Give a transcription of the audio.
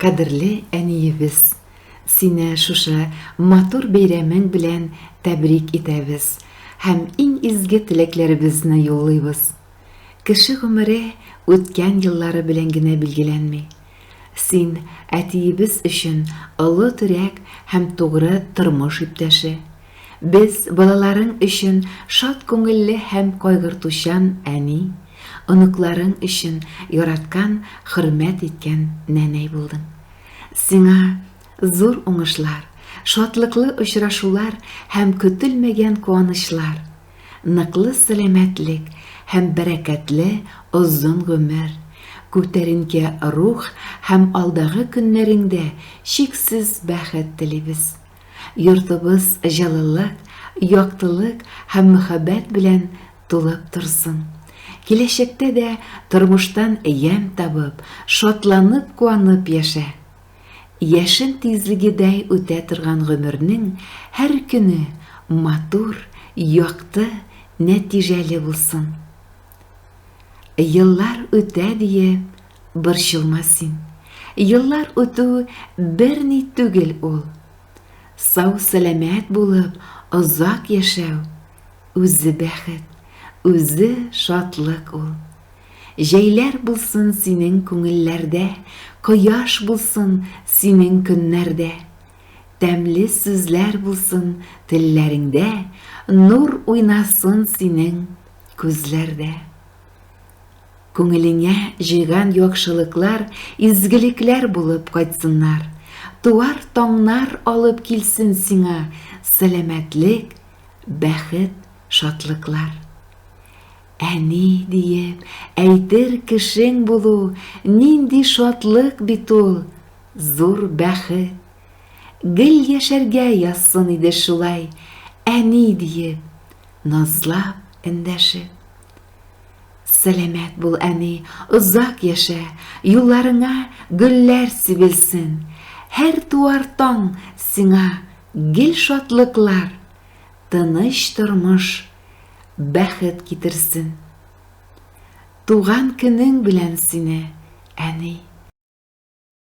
Кадерле әниебез, сине шушы матур бәйрәмең белән тәбрик итәбез һәм иң изге теләкләребезне юллыйбыз. Кеше гомере үткән еллары белән генә билгеләнми. Син әтиебез өчен олы терәк һәм тугры тормыш иптәше. Без, балаларың өчен шат күңелле һәм кайгыртучан әни, оныкларың өчен яраткан, хөрмәт иткән нәнәй булдың. Сиңа зур уңышлар, шатлыклы очрашулар һәм көтелмәгән куанычлар, ныклы сәламәтлек һәм бәрәкәтле озын гомер, күтәренке рух һәм алдагы көннәреңдә чиксез бәхет телибез. Йортыбыз җылылык, яктылык һәм мәхәббәт белән тулып торсын. Киләчәктә дә тормыштан ямь табып, шатланып-куанып яшә. Яшен тизлегедәй үтә торган гомернең һәр көне матур, якты, нәтиҗәле булсын. Еллар үтә диеп, борчылма син. Еллар үтү берни түгел ул. Сау-сәламәт булып, озак яшәү, үзе бәхет, үзе шатлык ул. Җәйләр булсын синең күңелләрдә, кояш булсын синең көннәрдә. Тәмле сүзләр булсын телләреңдә, нур уйнасын синең күзләрдә. Күңелеңә җыйган яхшылыклар изгелекләр булып кайтсыннар. Туар таңнар алып килсен сиңа сәламәтлек, бәхет, шатлыклар. Әни диеп әйтер кешең булу нинди шатлык бит ул, зур бәхет. Гел яшәргә язсын иде шулай, әни диеп, назлап эндәшеп. Сәламәт бул, әни, озак яшә, юлларыңа гөлләр сибелсен. Һәр туар таң сиңа гел шатлыклар, тыныч тормыш, бәхет китерсен. Туган көнең белән сине, әни!